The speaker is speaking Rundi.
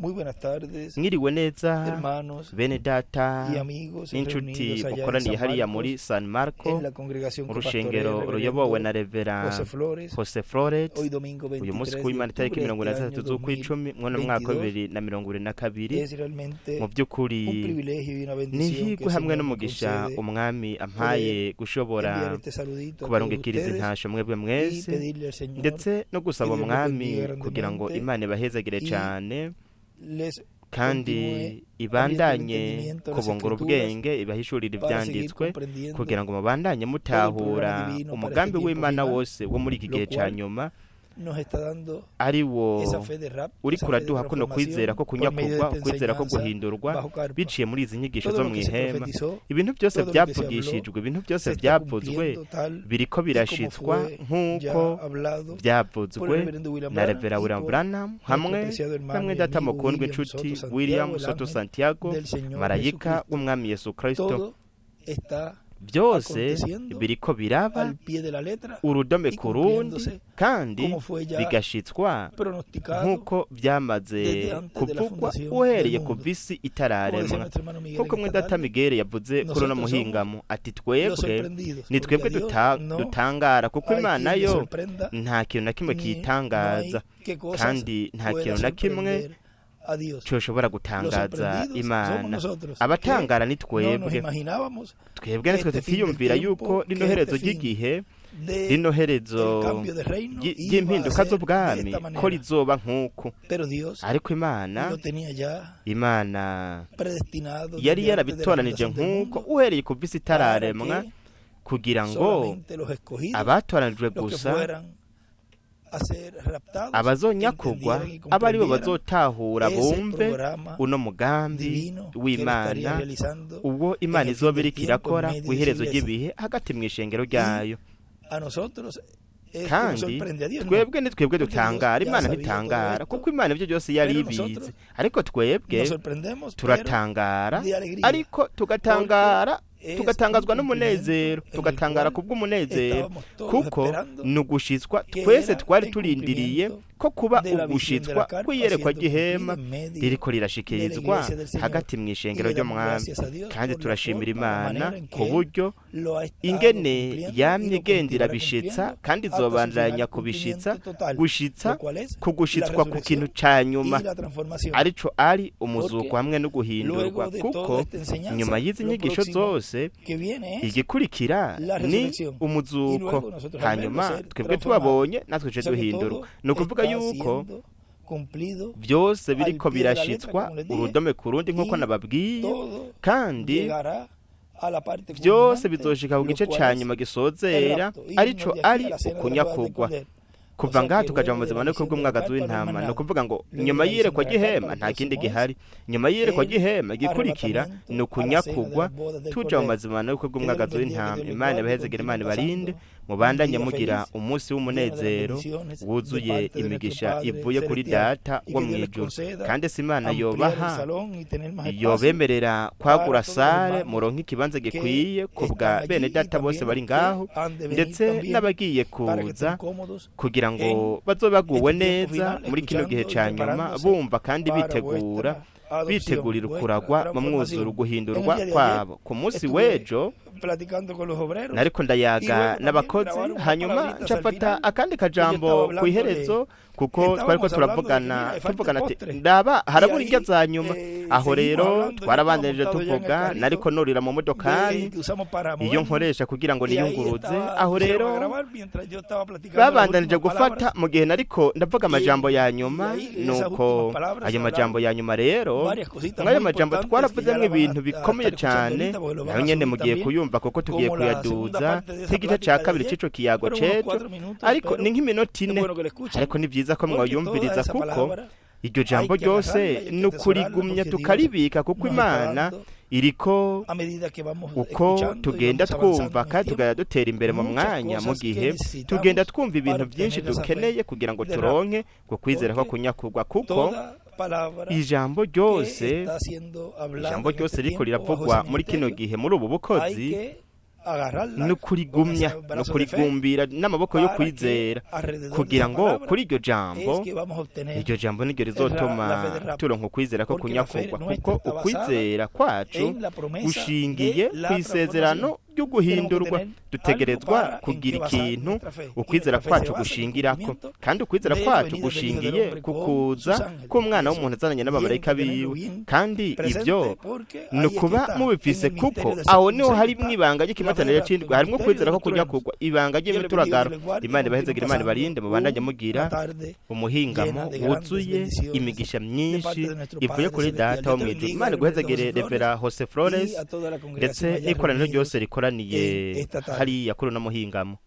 Muy buenas tardes, Mwiriwe neza, hermanos bene data y amigos n'inshuti reunidos allá en mukoraniye San hariya muri Marcos, San Marco, en la congregación mu que pastorea rushengero el ruyobowe reverendo na Revera José Flores, Jose Flores. Hoy domingo Uyu munsi 23 de ku Imana, itariki octubre mirongo de ine na este zitatu año z'ukwicumi mw'uno mwaka wa 2022, 2022, es realmente mu by'ukuri un privilegio y una ni bendición que ihirwe el hamwe Señor me n'umugisha concede umwami ampaye gushobora enviar este saludito a todos kubarungikiriza ustedes intasho mwebwe y mwese, pedirle al Señor ndetse no gusaba que Dios los umwami bendiga kugira ngo grandemente Imana ibahezagire y cyane les kandi continúe ibandanye abriendo el entendimiento a las kubungura escrituras ubwenge, ibahishurire para seguir ibyanditswe comprendiendo kugira ngo mubandanye todo el mutahura programa divino para umugambi este tiempo w'Imana final, wose wo muri iki lo gihe ca cual nyuma, nos está dando ari wo esa fe de rapto, uri esa fe de kuraduha kuno kwizera transformación ko por medio de kunyakugwa, esta ukwizera ko enseñanza guhindurwa bajo carpa. biciye muri izi nyigisho Todo zo lo mu que se ihema. profetizó, Ibintu byose todo lo que se habló, byavugishijwe, ibintu byose se está byavuzwe cumpliendo tal biriko y como birashitswa fue ya nk'uko hablado por el byavuzwe reverendo William na Branham Revera y William por Branham nuestro hamwe preciado na hermano mwene y data amigo mukundwa William inshuti Soto William Santiago, el Soto ángel Santiago, del Señor marayika Jesucristo. w'umwami Yesu Kristo. Todo está Byose aconteciendo biriko biraba al pie de la letra urudome y ku rundi cumpliéndose kandi como fue ya bigashitswa pronosticado nk'uko byamaze desde antes de la kuvugwa fundación uhereye del ku mundo. visi Como decía itararemwa. nuestro hermano Miguel Nk'uko en mwene esta data tarde, Miguel yavuze kuri uno nosotros somos muhingamo ati los twebwe sorprendidos, ni porque twebwe a Dios no dutangara, kuko hay Imana quien le yo sorprenda nta kintu na kimwe ni no hay kiyitangaza, qué cosas kandi nta pueda kintu na kimwe sorprender a Dios. coshobora Los gutangaza sorprendidos somos Imana. nosotros, que Abatangara ni no nos twebwe. imaginábamos Twebwe nitwe este fin del tutiyumvira yuko tiempo, rino que herezo este fin ry'igihe, de rino el herezo cambio de reino iba a ry'impinduka ser de z'ubwami esta ko manera. rizoba nk'uku. Pero Dios Ariko Imana, lo tenía ya Imana predestinado yari desde antes de la yarabitoranije fundación del nk'uko mundo uhereye kuva isi para itararemwa, que kugira ngo solamente los escogidos, abatoranijwe los que gusa, fueran a ser raptados, abazonyakugwa, entendieran y abe aribo comprendieran bazotahura ese bumve programa uno mugambi divino que él w'Imana estaría realizando ubwo en Imana el fin izoba del iriko tiempo en irakora medio de su kw'iherezo iglesia. ry'ibihe hagati mw'ishengero Y ryayo. a nosotros es que nos Kandi sorprende, a Dios no, twebwe ni twebwe porque Dios dutangara, ya Imana sabía todo ntitangara, esto, kuko Imana ibyo byose yari pero ibizi. nosotros Ariko twebwe nos sorprendemos, pero turatangara, de alegría, ariko porque tugatangara, es un tugatangazwa cumplimiento n'umunezero, en el tugatangara cual kubw'umunezero, estábamos todos kuko esperando ni ugushitswa que twese era twari el turindiriye cumplimiento ko kuba de la visión de ugushitswa la carpa kw'iyerekwa siendo ry'ihema cumplida en medio ririko de la rirashikirizwa iglesia del Señor. hagati Y mw'ishengero le damos ry'umwami. gracias a Dios Kandi por la turashimira forma, la Imana manera en ku que Él buryo lo ha estado ingene cumpliendo y yamye lo igenda continuará irabishitsa, cumpliendo kandi hasta su izobandanya final kubishitsa cumplimiento total, gushitsa lo cual es ku la gushitswa ku kintu resurrección ca nyuma, y la transformación. arico ari umuzuko Porque hamwe no guhindurwa, luego de kuko toda esta enseñanza, nyuma y'izi lo nyigisho próximo zose que viene es igikurikira la ni resurrección. Y umuzuko. luego nosotros al verlo Hanyuma ser twebwe transformados. tubabonye natwe duce O sea que duhindurwa. todo Ni ukuvuga está yuko siendo cumplido byose al biriko pie de la letra, birashitswa como les dije, urudome ku rundi nk'uko y nababwiye, todo kandi llegará a la parte byose culminante, bizoshika ku lo gice cual ca es nyuma el gisozera, rapto. Y arico irnos de aquí ari a la cena de las bodas del ukunyakugwa. Cordero. O Kuva sea ngaha que tukaja mu luego de la mazima visión de la bw'umwagazi carpa no hay más w'intama, ni nada. ukuvuga ngo Luego de nyuma la visión y'iyerekwa de la carpa, ry'ihema lo nta kindi próximo es gihari. Nyuma y'iyerekwa el ry'ihema igikurikira arrebatamiento ni a la cena de ukunyakugwa, las bodas del tuja mu Cordero. mazima Que Dios los bw'umwagazi bendiga, que w'intama. Dios les Imana guarde, ibahezegere, continúen Imana ibarinde, pasando un mubandanye día mugira feliz, umunsi lleno de las w'umunezero bendiciones de wuzuye parte de nuestro imigisha Padre ivuye kuri Celestial. Data Y wo que Dios les mw'ijuru. conceda Kandi se Imana ampliar el yobaha, salón y tener más espacio yobemerera kwagura para todos los sare, hermanos muronke ikibanza que gikwiye ku bwa están bene allí y data bose también bari los que ngaho, han de venir ndetse también n'abagiye para que kuza, estén cómodos kugira ngo en bazobe baguwe este tiempo neza final, muri kino gihe escuchando y ca nyuma, preparándose bumva kandi para bitegura vuestra adopción, bitegurira vuestra ukuragwa mu mwuzuro, transformación. En el guhindurwa día de ayer kwabo. Ku munsi estuve w'ejo platicando con los obreros nariko y ndayaga luego también n'abakozi, grabaron unas hanyuma palabritas nca al mfata final akandi que yo estaba kajambo hablando de, kw'iherezo, kuko twariko estábamos hablando de que mira, turavugana me falta el tuvugana ati postre. ndaba Y harabura indya ahí za nyuma. Aho seguimos rero hablando, yo estaba twarabandanije montado ya en el tuvuga, carrito nariko norira mu modokari de, que usamos para iyo movernos nkoresha kugira ngo y ahí niyunguruze. estaba, Aho pusieron rero a grabar mientras yo estaba platicando las babandanije últimas gufata palabras mu gihe nariko ndavuga amajambo y, ya y nyuma. ahí en esas Nuko últimas palabras ayo se majambo hablaron ya nyuma rero, varias cositas mw'ayo muy majambo importantes que ya twaravuzemwo la van ibintu a bikomeye estar escuchando cane, ahorita porque lo van nayo a nyene subir mugiye también kuyumva kuko tugiye como la segunda kuyaduza parte de esa nk'igice ca plática de kabiri ayer. c'ico kiyago Fueron unos c'ejo, 4 minutos, ariko pero ni nk'iminota es 4, bueno que lo escuchen ariko ni vyiza ko porque toda mwoyumviriza, esa kuko palabra iryo hay jambo que ryose agarrarla y hay que ni atesorarla ukurigumya porque Dios tukaribika, kuko nos está Imana dando iriko a medida que vamos uko escuchando y tugenda vamos avanzando twumva en el kandi tiempo, tugenda dutera imbere mu muchas mwanya, mu cosas que gihe tugenda necesitamos twumva ibintu para byinshi obtener esa fe dukeneye kugira ngo de rapto, turonke ngo kwizera ko porque kunyakugwa, kuko toda palabra ijambo que ryose está siendo hablada ijambo en ryose este ririko tiempo bajo riravugwa ese muri kino ministerio, gihe muri ubu hay bukozi que Agarrarla No kurigumya, con ese no brazo de fe, kurigumbira n'amaboko yo para que kwizera, alrededor de kugira esa ngo palabra kuri iryo jambo, es que vamos a obtener iryo jambo niryo la fe rizotuma de rapto. turonka ukwizera ko Porque la fe kunyakurwa, nuestra kuko está basada ukwizera kwacu en la promesa gushingiye de la ku isezerano transformación. ryo guhindurwa. Tenemos que tener Dutegerezwa algo para en kugira qué basar ikintu nuestra fe. Y ukwizera nuestra fe se kwacu basa en el gushingirako, cumplimiento kandi ukwizera de la kwacu venida del Hijo del gushingiye Hombre ku con kuza sus ángeles. k'umwana Eso w'umuntu azananye tienen n'abamarayika que tenerlo biwe. bien Kandi presente, ivyo porque ni ahí es que ukuba está, en mubifise, el kuko misterio del aho séptimo niho sello hari está mw'ibanga la fe ry'ikimataniro del rapto, c'indwi, el harimwo misterio ukwizera de ko los truenos. kunyakurwa, ibanga Dios le bendiga, ry'imituragaro. Dios le guarde, Imana continúen ibahezegere, Imana pasando ibarinde, mubandanye una mugira tarde umuhingamo llena de grandes wuzuye bendiciones imigisha de myinshi parte de nuestro ivuye Padre kuri Celestial. Data wo Dios te mw'ijuru. bendiga, Imana Reverendo iguhezegere, José Flores, Revera Jose y Flores, a toda la ndetse congregación allá n'ikoraniro reunidos ryose rikoraniye en esta tarde. hariya kuri uno muhingamo.